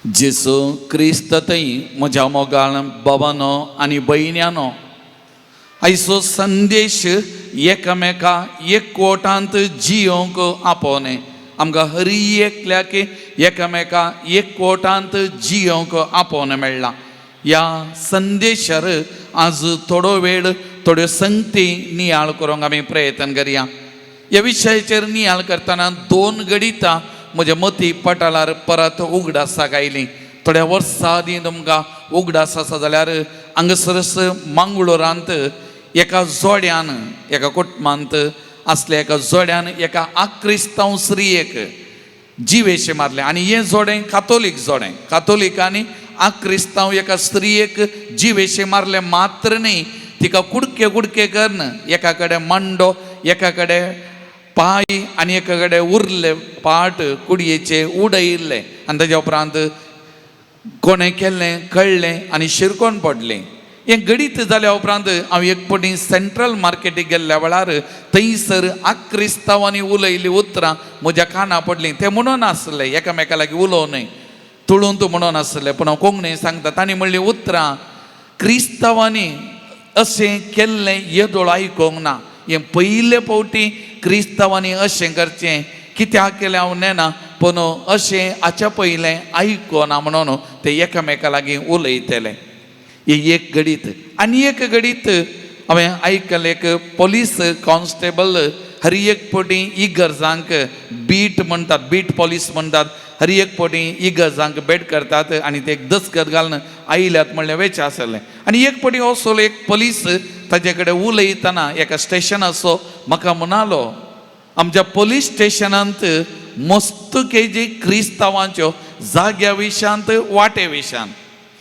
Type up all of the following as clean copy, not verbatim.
जेजू क्रिस्त थंय म्हज्या मोगाळ बाबानो आनी भयण्यानो, आयचो संदेश एकामेका एकवटांत जियोंक आपोवणें. आमकां हरी एकल्याक एकामेका एकवटांत जियोंक आपोवणें मेळ्ळां. ह्या संदेशार आज थोडो वेळ, थोड्यो संगती नियाळ करूंक आमी प्रयत्न करया. ह्या विशयाचेर नियाळ करतना दोन घडितां म्हज्या मती पटलार परत उगडासाक आयलीं. थोड्या वर्सां आदीं, तुमकां उगडास आसा जाल्यार, हांगासरच मंगळुरांत एका जोड्यान, एका कुटुंबांत आसल्या एका जोड्यान एका आक्रिस्तांव स्त्रियेक जिवेशें मारलें. आनी हें जोडें कातोलीक जोडें. कातोलिकांनी आक्रिस्तांव एका स्त्रियेक जिवेशें मारलें मात्र न्ही, तिका कुडके कुडके करून एका कडेन मांडो, एका कडेन पांय आनी एका कडेन उरले पाट कुडयेचे उडयिल्ले. आनी ताज्या उपरांत कोणें केल्लें कळ्ळें आनी शिरकोन पडलें. हें घडीत जाल्या उपरांत हांव एक फावटी सेंट्रल मार्केटीक गेल्ल्या वेळार थंयसर आक्रिस्तांवांनी उलयल्लीं उतरां म्हज्या काना पडलीं. ते म्हणून आसले, एकामेका लागीं उलोवं न्हय, तुळून तूं म्हणून आसले, पूण हांव कोंकणी सांगता. तांणी म्हणलीं उतरां, क्रिस्तांवांनी अशें केल्लें येदोळ आयकूंक ना, हें पयले फावटी क्रिस्तांवांनी अशें करचें. कित्याक केलें हांव नेणा, पूण अशें हाच्या पयलें आयकोना म्हणून ते एकामेका लागीं उलयतले. हे एक घडीत. आनी एक घडीत हांवें आयकलें, एक पोलीस कॉन्स्टेबल हर एक फावटी इगर्जांक बीट म्हणटात, बीट पोलीस म्हणटात, हर एक फावटी इगर्जांक भेट करतात आनी ते एक दस्खत घालून आयल्यात म्हणलें वेचें आसलें. आनी एक फावटी वचलो एक पोलीस ताजे कडेन उलयतना एका स्टेशनाचो म्हाका म्हणालो, आमच्या पोलीस स्टेशनांत मस्त केजी क्रिस्तांवांच्यो जाग्या विशांत, वाटे विशांत.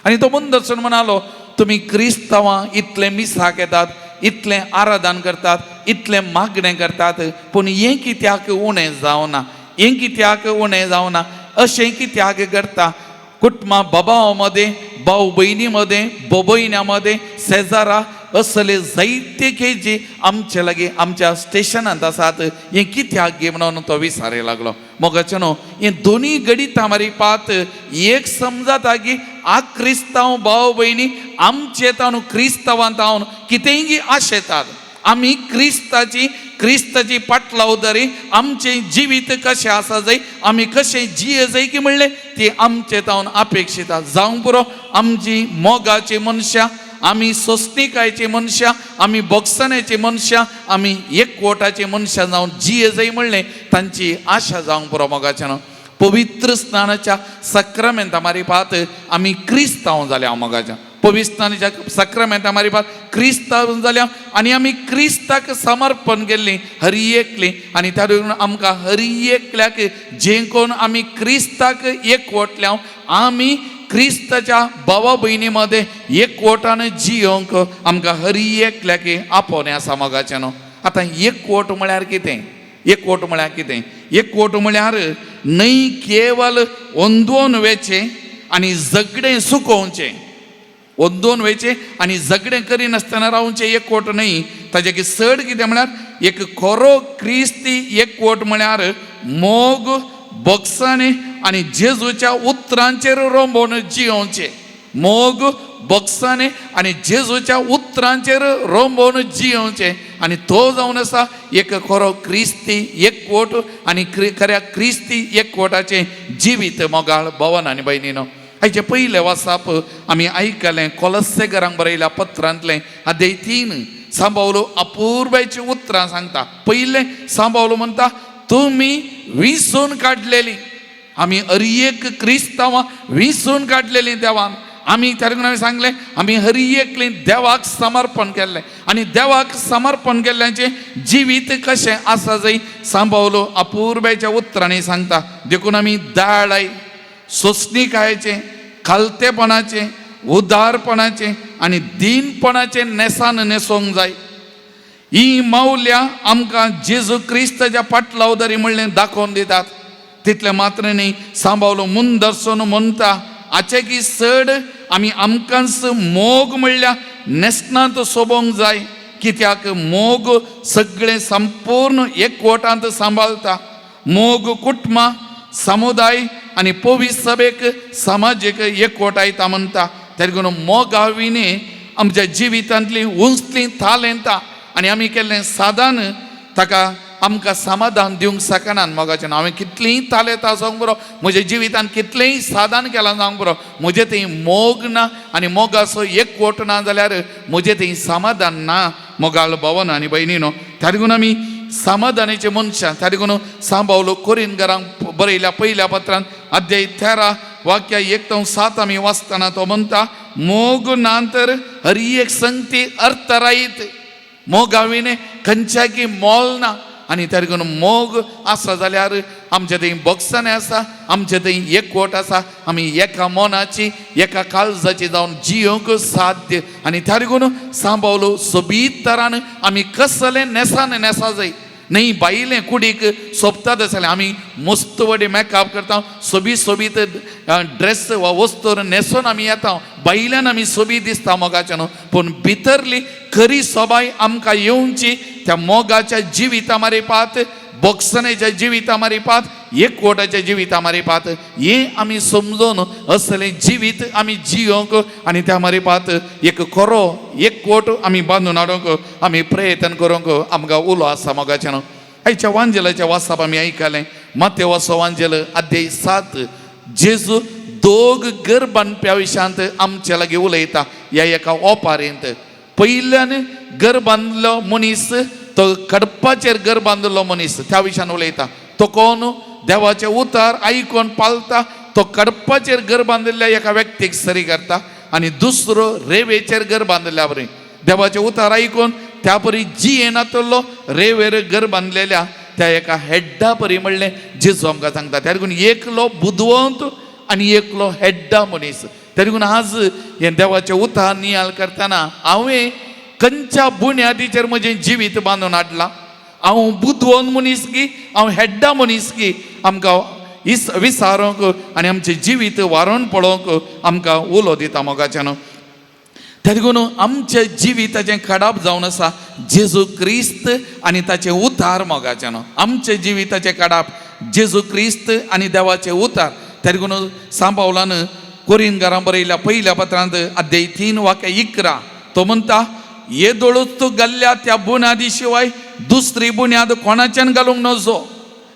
आनी तो मुंदरसून म्हणालो, तुमी क्रिस्तांवां इतले मिसाक येतात, इतलें आराधन करतात, इतलें मागणें करतात, पूण हें कित्याक उणें जावना, हें कित्याक उणें जावना, अशें कित्याक करता? कुटुंबा बाबा मदें, भाव भयणी मदें, बोबयण्या मदें, शेजारा असले जायते केजी आमचे लागीं आमच्या स्टेशनांत आसात, हें कित्याक गे म्हणून तो विचारे लागलो. मोगाचे न्हू, हें दोनी घडितां मारी पात एक समजाता की आ क्रिस्तांव भाव भयणी आमचे तावन, क्रिस्तांवांत तावन कितेंय आशेतात. आमी क्रिस्ताची क्रिस्ताची पाटलावदारी, आमचें जिवीत कशें आसा जाय, आमी कशें जिये जाय की म्हणलें ती आमचे तावन अपेक्षीत जावंक पुरो. आमची मोगाची मनशां, आमी सोंसणिकायची मनशां, आमी बोगसण्याची मनशां, आमी एकवटाची मनशां जावन जिये जाय म्हणलें तांची आशा जावंक पुरो. मोगाचें न्हू, पवित्र स्नानाच्या सक्रामेंता मारिफात आमी क्रिस्तांव जाल्या. मोगाच्या, पवित्र स्नानाच्या सक्रामेंता मारिफात क्रिस्तांव जाल्या आनी आमी क्रिस्ताक समर्पण केल्ली हरी एकली. आनी त्या आमकां हरी एकल्याक जे कोण आमी क्रिस्ताक एकवटल्या, आमी क्रिस्ताच्या भावा भयणी मदें एकवटान जियोंक आमकां हरी एकल्याक आपोवणें आसा. मोगाचें न्हू, आतां एकवट म्हळ्यार कितें? एकवट म्हळ्यार कितें? एकवट म्हळ्यार न्हय केवल अंदोवन वेचें आनी झगडें सुकोवचें. अंदोवन वयचें आनी झगडें करिनासतना रावचें एकवट न्हय. ताजे की चड कितें म्हळ्यार, एक खरो क्रिस्ती एकवट म्हळ्यार मोग, बोगसाणें आनी जेजूच्या उतरांचेर रोंबोवन जियोवचें. मोग, बोगसाणें आनी जेजूच्या उतरांचेर रोंबोवन जियोवचें. आनी तो जावन आसा एक खरो क्रिस्ती एकवट आनी खऱ्या क्रिस्ती एकवटाचें जिवीत. मोगाळ भवन आनी भयणीनो, हाचे पयलें वाचप आमी आयकलें कोलस्सेकरांक बरयल्या पत्रांतलें, अध्याय 3. सांबावलो अपुर्बायची उतरां सांगता. पयलें सांबावलो म्हणटा, तुमी विसून काडलेली. आमी हर एक क्रिस्तांवां विसून काडलेली देवान. आमी त्या हांवें सांगलें, आमी हर एकली देवाक समर्पण केल्लें आनी देवाक समर्पण केल्ल्याचें जिवीत कशें आसा जाय सांबावलो अपुर्बायच्या उतरांनी सांगता. देखून आमी दाळाय, सोंसणिकायेचें, खालतेपणाचें, उदारपणाचें आनी दीनपणाचें नेसान न्हेसोंक जाय. ही मावल्या आमकां जेजू क्रिस्ताच्या पाटलावदारी म्हणलें दाखोवन दितात. तितलें मात्र न्ही, सांबावलो मुंदरसून म्हणटा, हाचे की चड आमी आमकांच मोग म्हणल्यार न्हेसणांत सोबोवंक जाय, कित्याक मोग सगळें संपूर्ण एकवटांत सांबाळता. मोग कुटुंबां, समुदाय आनी पवित्र सभेक समाजीक एकवटायता म्हणटा. तेका मोगा विणे आमच्या जिवितांतली उंचली तालेंतां आनी आमी केल्लें सादान ताका आमकां समाधान दिवंक शकनात मोगाचें. हांवें कितलींय तालेंतां जावंक पुरो, म्हज्या जिवितान कितलेंय सादान केलां जावंक पुरो, म्हजें थंय मोग ना आनी मोगाचो एकवट ना जाल्यार म्हजें थंय समाधान ना मोगाळ भवन आनी भयणीनो. त्या देखून आमी समाधानाचे मनशां. त्या देखून सांबावलो कोरिनगरांक बरयल्या पयल्या पत्रान अध्याय 13 वाक्य 1 ते 7 आमी वाचतना तो म्हणटा, मोग ना तर हर एक संगती अर्थरायत, मोगाविणे खंयच्याकी मोल ना. आनी त्या देखून मोग आसा जाल्यार आमचे थंय बोगसाणें आसा, आमचे थंय एकवट आसा, आमी एका मनाची एका काळजाची जावन जियोंक साध्य. आनी त्या देखून सांबावलो सोबीत तरान आमी कसलें न्हेसान न्हेसा जाय न्हय, बायलें कुडीक सोबता तसलें आमी मस्त व्हडे मेकअप करता, सोबीत सोबीत ड्रेस वा वस्तू न्हेसून आमी येता, बायल्यान आमी सोबीत दिसता मोगाच्या न्हू, पूण भितरली खरी सोबाय आमकां येवची त्या मोगाच्या जिविता मारिपात, बोगसण्याच्या जिविता मारिपात, एकवटाच्या जिविता मारिपात. हें आमी समजून असलें जिवीत आमी जियोंक आनी त्या मारिपात एक खरो एकवट आमी बांदून हाडूंक आमी प्रयत्न करूंक आमकां उलो आसा मोगाच्या न्हू. आयच्या वांजेलाच्या वासाप आमी आयकलें मातेवाचो वांजेल अध्याय 7 जेजू दोग घर बांदप्या विशयांत आमचे लागीं उलयता ह्या एका ओपारींत. पयल्यान घर बांदलो मनीस तो कडपाचेर घर बांदिल्लो मनीस त्या विशयान उलयता. तो कोण देवाचें उतार आयकून पालता तो कडपाचेर घर बांदिल्ल्या एका व्यक्तीक सरी करता आनी दुसरो रेवेचेर घर बांदिल्ल्या बरी देवाचें उतार आयकून त्या परी जियेनातलो रेवेर घर बांदलेल्या त्या एका हेड्डा परी म्हणलें जेजू आमकां सांगता. त्या देखून एकलो बुदवंत आनी एकलो हेड्डा मनीस. त्या देखून आज हें देवाचें उतार नियाळ करतना हांवें खंयच्या बुन्यादीचेर म्हजें जिवीत बांदून हाडलां, हांव बुदवंत मनीस की हांव हेड्डा मनीस की आमकां विचारूंक आनी आमचें जिवीत वारोवन पळोवंक आमकां उलो दिता मोगाच्यान. त्या देखून आमच्या जिविताचें खडाप जावन आसा जेजू क्रिस्त आनी ताचें उतार मोगाच्यान. आमच्या जिविताचें खडाप जेजू क्रिस्त आनी देवाचें उतार. त्या देखून सांबावलान कोरिनगारां बरयल्या पयल्या पत्रांत अध्याय 3 वाक्य 11 तो म्हणटा, येदोळूच तूं घाल्ल्या त्या बुन्यादी शिवाय दुसरी बुन्याद कोणाच्यान घालूंक नजो.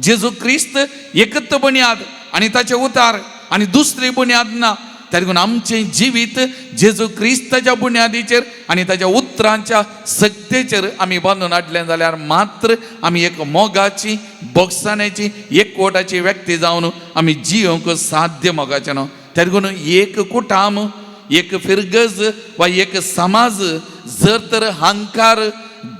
जेजू क्रिस्त एकच बुन्याद आनी ताचें उतार आनी दुसरी बुन्याद ना. त्या देखून आमचें जिवीत जेजू क्रिस्ताच्या बुन्यादीचेर आनी ताच्या उतरांच्या सक्तेचेर आमी बांदून हाडलें जाल्यार मात्र आमी एक मोगाची बोगसाण्याची एकवटाची व्यक्ती जावन आमी जियोंक साध्य मोगाचें न्हू. त्या देखून एक कुटाम, एक फिरगज वा एक समाज जर तर हंकार,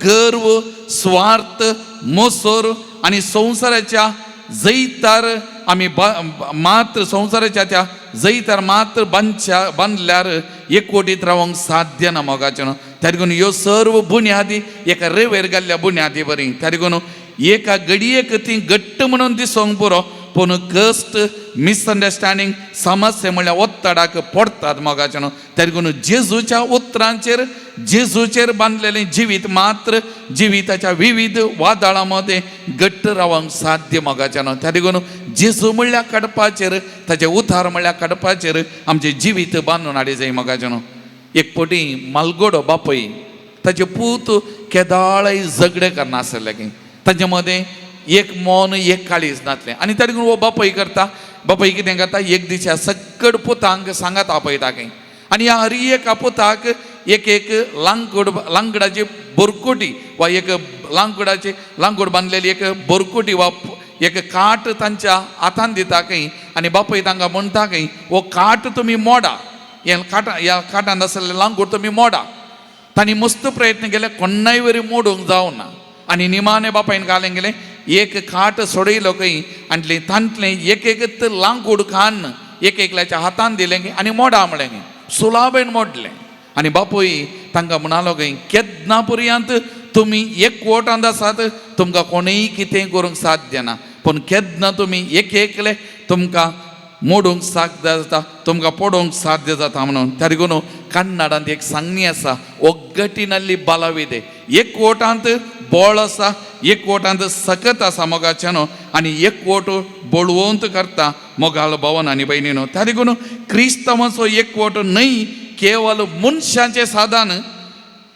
गर्व, स्वार्थ, मोसोर आनी संवसाराच्या जैतार आमी मात्र संवसाराच्या त्या जैतार मात्र बांदच्या बांदल्यार एकवटीत रावंक साध्य ना मोगाचें न्हू. त्या देखून ह्यो सर्व बुन्यादी एका रेवेर घाल्ल्या बुन्यादी बरी. त्या देखून एका घडयेक ती घट्ट म्हणून दिसोंक पुरो, पूण कश्ट, मिसअंडरस्टँडींग, समस्या म्हणल्यार ओत्तडाक पडटात मोगाचें न्हू. त्या देखून जेजूच्या उतरांचेर जेजूचेर बांदलेलें जिवीत मात्र जिविताच्या विविध वादळां मदें घट्ट रावंक साध्य मोगाचें न्हू. त्या देखून जेजू म्हणल्यार कडपाचेर, ताचें उतार म्हणल्यार कडपाचेर आमचें जिवीत बांदून हाडी जाय मोगाचें न्हू. एक पटी मालगोडो बापय ताचे पूत केदाळय झगडें करनासले की ताचे मदें एक मन एक काळीज नासलें. आनी त्या देखून हो बापय करता, बापय कितें करता, एक दिसा सक्कड पुतांक सांगात आपयता खंय आनी ह्या हर एका पुताक एक एक लांकूड, लांकडाची बोरकुटी वा एक लांकडाची लांकूड बांदलेली एक बोरकुटी वा एक काट तांच्या हातान दिता खंय आनी बापय तांकां म्हणटा खंय, हो काट तुमी मोडा, ह्या काटा ह्या काटान आसलेलें लांकूड तुमी मोडा. तांणी मस्त प्रयत्न केले, कोण्णाय वरी मोडूंक जावना. आनी निमाणे बापायन घालें गेलें एक खाट सोडयलो खंय आनी तांतलें एक एक लांकूड खान एक एकल्याच्या हातान दिलें आनी मोडा म्हणलें, सुलाबेन मोडलें. आनी बापूय तांकां म्हणालो खंय, केन्ना पर्यंत तुमी एकवटांत आसात तुमकां कोणूय कितें करूंक साध्य ना, पूण केन्ना तुमी एक एकले तुमकां मोडूंक साध्य जाता, तुमकां पडोवंक साध्य जाता म्हणून. त्या देखून कन्नडांत एक सांगणी आसा, ಒಗ್ಗಟ್ಟಿನಲ್ಲಿ ಬಲವಿದೆ. एकवटांत बळ आसा, एकवटांत सकत आसा मोगाच्यानो, आनी एकवट बळवंत करता मोगाळ भवन आनी भयणीनो. त्या देखून क्रिस्तांवाचो एकवट न्हय केवल मनशाचें साधन,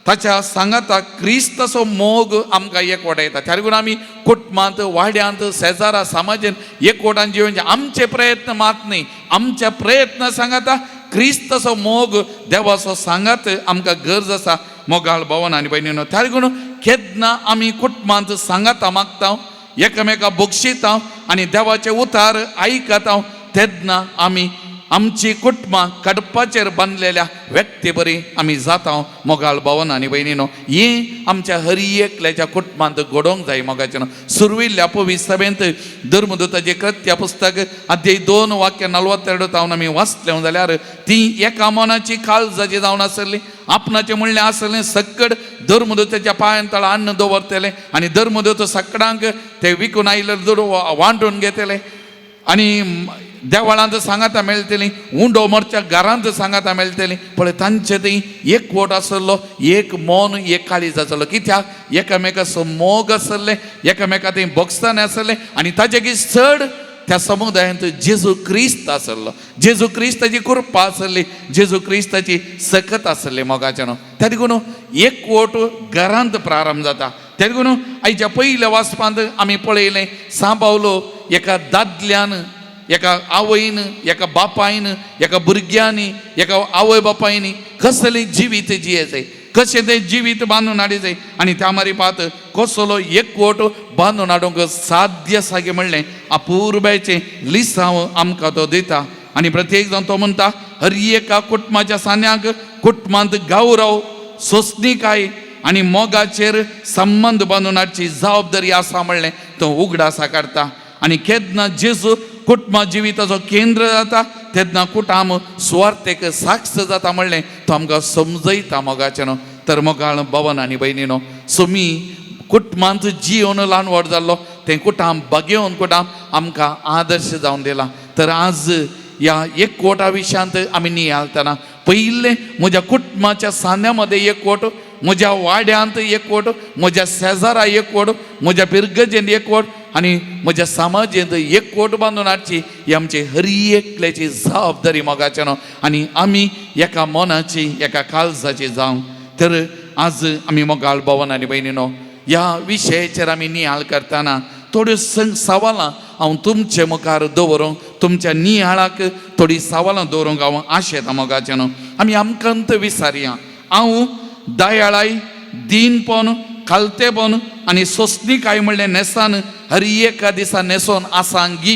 ताच्या सांगाता क्रिस्ताचो मोग आमकां एकवट येता. त्या देखून आमी कुटुंबांत, वाड्यांत, शेजारा, समाजांत एकवटान जिवनचे आमचे प्रयत्न मात न्ही, आमच्या प्रयत्न सांगाता क्रिस्ताचो मोग, देवाचो सांगात आमकां गरज आसा मोगाळ भवन आनी भयणीनो. त्या देखून केन्ना आमी कुटुंबांत सांगाता मागता, एकामेका बक्षिता आनी देवाचे उतार आयकता, तेन्ना आमी आमची कुटुंबां कडपाचेर बांदलेल्या व्यक्ती बरी आमी जाता मोगाळ भवन आनी भयणीनो. हें आमच्या हर एकल्याच्या कुटुंबांत घडोवंक जाय मोगाचें. सुरविल्ल्या पवित्र सभेंत धर्मदूताचे कृत्य पुस्तक अध्याय 2 वाक्य 42 जावन आमी वाचले जाल्यार ती एका मनाची काळजाची जावन आसली. आपणाचें म्हणलें आसलें सक्कड धर्मदूताच्या पांयान तळा अन्न दवरतले आनी धर्मदूत सकडांक ते विकून आयिल्ले दुडू वांटून घेतले आनी देवळांत सांगाता मेळटली, उंडो मरच्या घरांत सांगाता मेळटली. पळय तांचे थंय एकवट आसलो, एक मन, एक काळीज आसलो. कित्याक एकामेकाचो मोग आसले, एकामेका थंय भोगसताना आसले आनी ताजे चड त्या समुदायांत जेजू क्रिस्त आसलो, जेजू क्रिस्ताची कृपा आसली, जेजू क्रिस्ताची सकत आसली मोगाचें. त्या देखून एकवट घरांत प्रारंभ जाता. त्या देखून आयच्या पयल्या वाचपांत आमी पळयलें, सांबावलो एका दादल्यान, एका आवयन, एका बापायन, एका भुरग्यांनी, एका आवय बापायनी कसलें जिवीत जियेचें, कशें तें जिवीत बांदून हाडिचें आनी त्या मारिपात कसलो एकवट बांदून हाडूंक साध्य सागे म्हणलें अपुर्बायचें लिसांव आमकां तो दिता. आनी प्रत्येक जाण तो म्हणटा, हर एका कुटुंबाच्या सान्याक कुटुंबांत गौरव, सोंसणीकाय आनी मोगाचेर संबंद बांदून हाडची जबाबदारी आसा म्हणलें तो उगडासा काडटा. आनी केन्ना जेजू कुटुंबा जिविताचो केंद्र जाता तेन्ना कुटाम सुवार्थेक साक्ष जाता म्हणलें तो आमकां समजयता मोगाचें न्हू. तर मोगाळ भवन आनी भयणीनो, सोमी कुटुंबांत जिवन ल्हान व्हड जाल्लो तें कुटाम बागेवन कुटाम आमकां आदर्श जावन दिला. तर आज ह्या एकवटा विशयांत आमी नियाळतना पयलें म्हज्या कुटुंबाच्या सांद्या मदें एकवट, म्हज्या वाड्यांत एकवट, म्हज्या शेजारा एकवट, म्हज्या पिरगजेंत एकवट आनी म्हज्या समाजेंत एकवट बांदून हाडची ही आमची हर एकल्याची जबाबदारी मोगाचें न्हू. आनी आमी एका मनाची, एका काळजाची जावं. तर आज आमी मोगाळ भवन आनी भयणीनो, ह्या विशयाचेर आमी नियाळ करतना थोड्यो सवालां हांव तुमचे मुखार दवरूंक, तुमच्या नियाळाक थोडीं सवालां दवरूंक हांव आशेतां मोगाचें न्हू. आमी आमकांत विचारया, हांव दयाळाय, दीनपण, खालतेपण आनी सोंसणीकाय म्हणलें न्हेसान हर एका दिसा न्हेसोन आसांगी?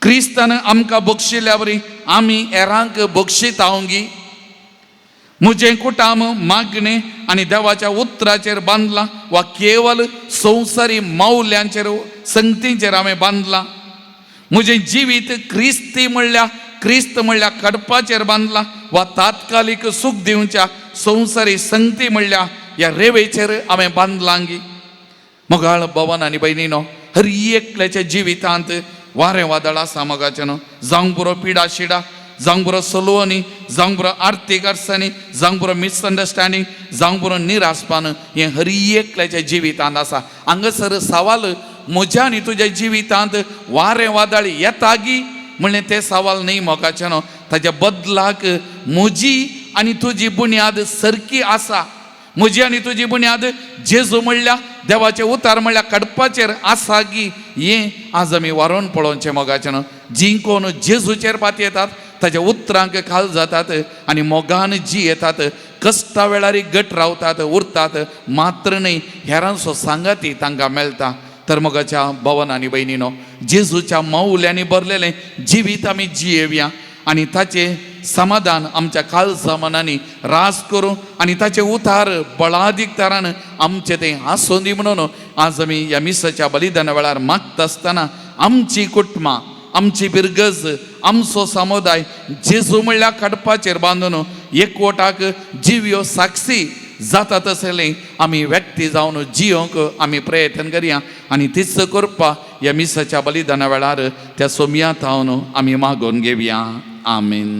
क्रिस्तान आमकां बक्षिल्ल्या वरी आमी हेरांक बक्षितावंगी? म्हजें कुटाम मागणें आनी देवाच्या उतराचेर बांदलां वा केवल संवसारी मावल्यांचेर, संगतींचेर हांवें बांदलां? म्हजें जिवीत क्रिस्ती म्हणल्या क्रिस्त म्हणल्या कडपाचेर बांदलां वा तात्कालीक सूख दिवच्या संवसारी संगती म्हणल्या ह्या रेवेचेर हांवें बांदलांगी? मोगाळ भवन आनी भयणीनो, हर एकल्याच्या जिवितांत वारें वादळ आसा मोगाचें न्हू. जावंक पुरो पिडा शिडा, जावंक पुरो सलवणी, जावंक पुरो आर्थीक अडचणी, जावंक पुरो मिसअंडरस्टँडींग, जावंक पुरो निरासपण, हें हर एकल्याच्या जिवितांत आसा. हांगासर सवाल म्हज्या आनी तुज्या जिवितांत वारें वादळ येतागी म्हणलें तें सवाल न्ही मोगाचें न्हू. ताच्या बदलाक म्हजी आनी तुजी बुन्याद सारकी आसा, म्हजी आनी तुजी बुन्याद जेजू म्हणल्या देवाचें उतार म्हणल्या कडपाचेर आसा गी, हें आज आमी वारोवन पळोवचें मोगाचें न्हू. जीं कोण जेजूचेर पातयेतात, ताच्या उतरांक खाल जातात आनी मोगान जी येतात, कश्टा वेळार गट रावतात, उरतात मात्र न्हय, हेरांचो सांगाती तांकां मेळटा. तर मोगाच्या भवन आनी भयणीनो, जेजूच्या मावल्यांनी भरलेलें जिवीत आमी जियेवया आनी ताचें समाधान आमच्या काळजा मनांनी रास करूं आनी ताचे उतार बळादीक तरान आमचें तें आसूं दी म्हणून आज आमी ह्या मिसाच्या बलिदाना वेळार मागता आसतना आमची कुटुंबां, आमची बिरगज, आमचो समुदाय जेजू म्हणल्यार कडपाचेर बांदून एकवटाक जिव्यो साक्षी जाता तसलें आमी व्यक्ती जावन जियोंक आमी प्रयत्न करया आनी तीच करपा ह्या मिसाच्या बलिदाना वेळार त्या सोमया थावन आमी मागोवन घेवया. आमीन.